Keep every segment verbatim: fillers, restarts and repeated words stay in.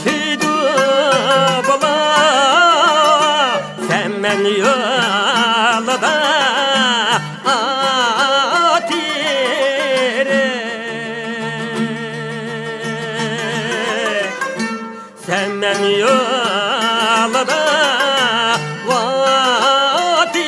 شىدۇ بالا، سەن مەن يولدا ئاتىرىك. سەن مەن يولدا ۋاتىرىك.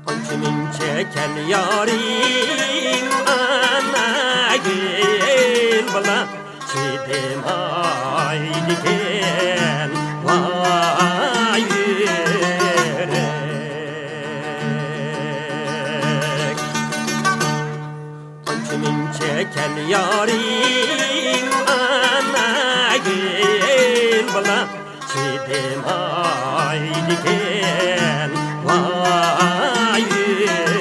ئانچە مۇنچە كەل يارىم، ئانا گۈل بالا، چىدىمايدىكەن ۋاي يۈرەك. ئانچە مۇنچە كەل يارىم، ئانا گۈل بالا، چىدىمايدىكەن ۋاي يۈرەك.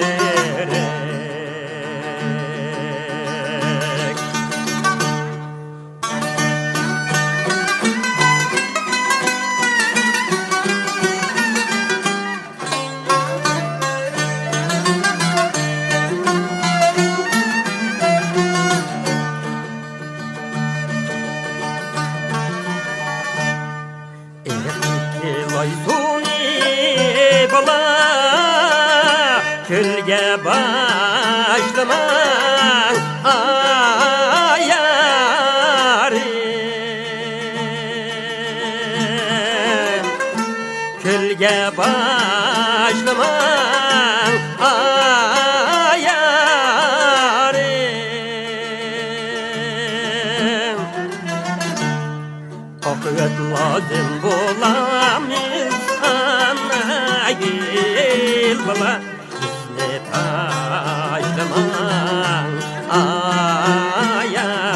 ئېرىقتىكى لاي سۇنى بالا، كۆلگە باشلىماڭ ئايارىم. كۆلگە باشلىماڭ ئايارىم. ئاقىۋەت لازىم بولامىز ئانا گۈل بالا، بىزنى تاشلىماڭ ئايارىم.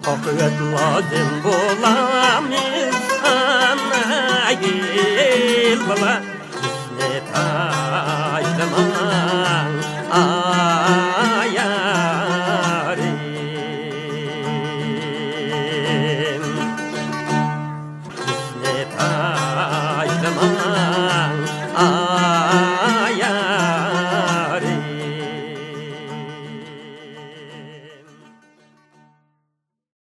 ئاقىۋەت لازىم بولامىز ئانا گۈل بالا، بىزنى